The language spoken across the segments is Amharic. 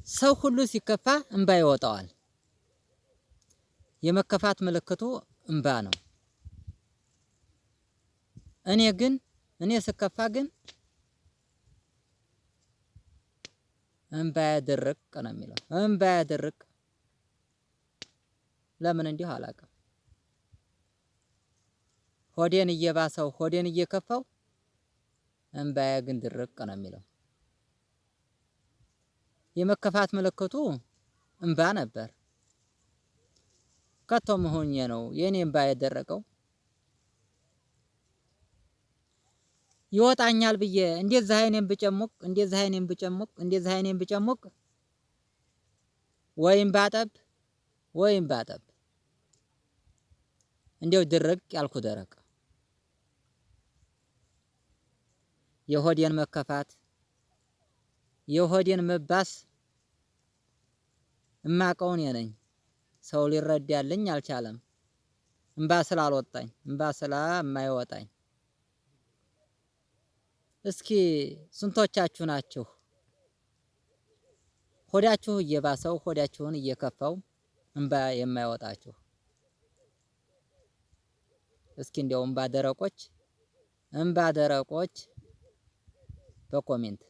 ሰው ሁሉ ሲከፋ እምባ ይወጣዋል። የመከፋት ምልክቱ እምባ ነው። እኔ ግን እኔ ስከፋ ግን እምባዬ ድርቅ ነው የሚለው። እምባዬ ድርቅ ለምን እንዲሁ አላውቅም። ሆዴን እየባሰው ሆዴን እየከፋው እምባዬ ግን ድርቅ ነው የሚለው። የመከፋት ምልክቱ እምባ ነበር። ከቶ መሆኜ ነው የኔ እምባ የደረቀው። ይወጣኛል ብዬ እንደዚህ አይኔን ብጨሙቅ እንደዚህ አይኔን ብጨሙቅ እንደዚህ አይኔን ብጨሙቅ ወይም ባጠብ ወይም ባጠብ እንዲያው ድርቅ ያልኩ ደረቅ። የሆዴን መከፋት የሆዴን መባስ እማቀው እኔ ነኝ። ሰው ሊረዳልኝ አልቻለም። እምባ ስላልወጣኝ እምባ ስለማይወጣኝ። እስኪ ስንቶቻችሁ ናችሁ ሆዳችሁ እየባሰው ሆዳችሁን እየከፋው እምባ የማይወጣችሁ? እስኪ እንዲያው እምባ ደረቆች እምባ ደረቆች በ comment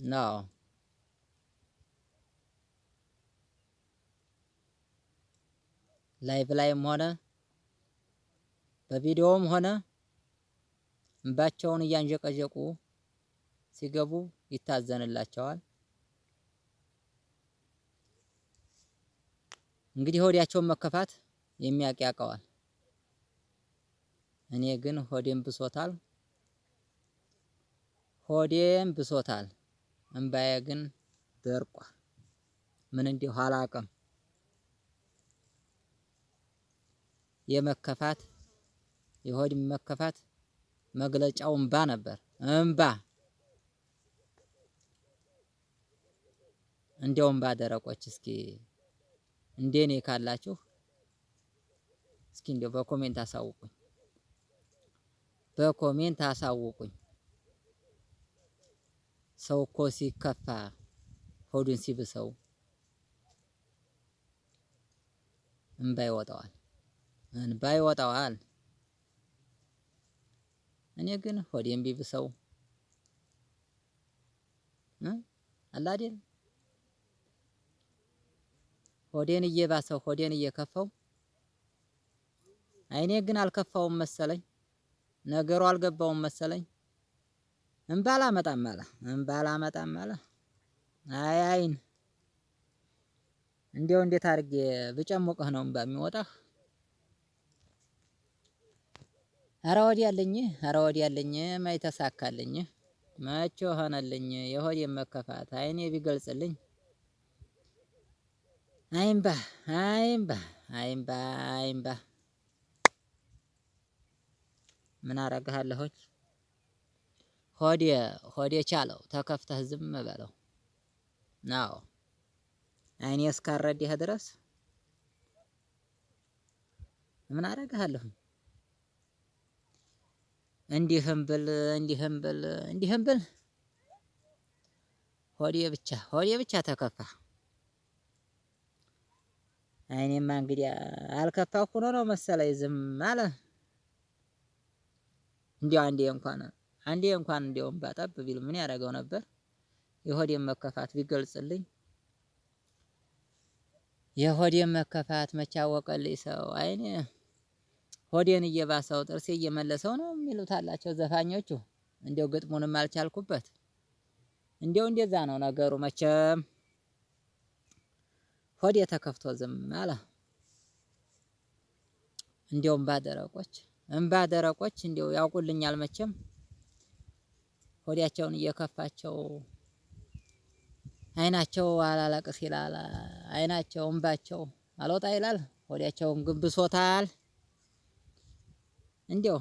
ነው። ላይቭ ላይም ሆነ በቪዲዮም ሆነ እንባቸውን እያንዠቀዠቁ ሲገቡ ይታዘንላቸዋል። እንግዲህ ሆዳቸውን መከፋት የሚያውቅ ያውቀዋል። እኔ ግን ሆዴን ብሶታል፣ ሆዴን ብሶታል። እምባዬ ግን ደርቋል። ምን እንዲሁ አላውቅም። የመከፋት የሆድ መከፋት መግለጫው እምባ ነበር። እምባ እንደው እምባ ደረቆች እስኪ እንደኔ ካላችሁ እስኪ እንደው በ comment አሳውቁኝ፣ በ comment አሳውቁኝ። ሰው እኮ ሲከፋ ሆዱን ሲብሰው እምባ ይወጣዋል፣ እንባ ይወጣዋል። እኔ ግን ሆዴን ቢብሰው አለ አይደል ሆዴን እየባሰው ሆዴን እየከፋው፣ አይኔ ግን አልከፋውም መሰለኝ፣ ነገሩ አልገባውም መሰለኝ። እምባ አላመጣም አለ፣ እምባ አላመጣም አለ። አይ አይን እንዲያው እንዴት አድርጌ ብጨሙቅህ ነው እምባ የሚወጣህ? ኧረ ወዲያ አለኝ፣ ኧረ ወዲያ አለኝ፣ መች ተሳካልኝ፣ መቼ ሆነልኝ የሆዴን መከፋት አይኔ ቢገልጽልኝ። አይምባ አይምባ አይምባ አይምባ ምን አረግሃለሁኝ? ሆዴ ሆዴ ቻለው ተከፍተህ ዝም በለው። አዎ አይኔ እስካረዳህ ድረስ ምን አረግሃለሁኝ? እንዲህም ብል እንዲህም ብል እንዲህም ብል ሆዴ ብቻ ሆዴ ብቻ ተከፋ። አይኔማ እንግዲህ አልከፋው ሆኖ ነው መሰለኝ ዝም አለ። እንዲያው አንዴ እንኳን አንዴ እንኳን እንዲያውም ባጠብ ቢል ምን ያደርገው ነበር? የሆዴን መከፋት ቢገልጽልኝ። የሆዴን መከፋት መቼ አወቀልኝ ሰው። አይኔ ሆዴን እየባሰው ጥርሴ እየመለሰው ነው የሚሉት አላቸው ዘፋኞቹ። እንዲያው ግጥሙንም አልቻልኩበት። እንዲያው እንደዛ ነው ነገሩ መቼም። ሆዴ ተከፍቶ ዝም አለ። እንዲያው እምባ ደረቆች እምባ ደረቆች እንዲያው ያውቁልኛል መቼም። ሆዳቸውን እየከፋቸው አይናቸው አላለቅስ ይላል፣ አይናቸው እምባቸው አልወጣ ይላል፣ ሆዳቸውን ግን ብሶታል። እንዲያው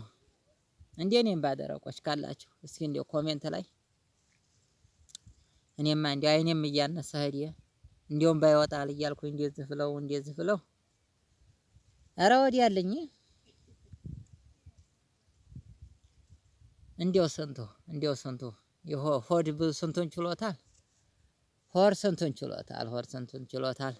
እንደ እኔ እምባ ደረቆች ካላችሁ እስኪ እንዲያው comment ላይ እኔማ እንዲያው አይኔም እያነሳ ሄደ እንዲያውም ባይወጣል እያልኩኝ እንደዚህ ብለው እንደዚህ ብለው ኧረ ወዲያ አለኝ። እንዲያው ስንቱ፣ እንዲያው ስንቱ ሆድ ስንቱን ችሎታል። ሆድ ስንቱን ችሎታል። ሆድ ስንቱን ችሎታል።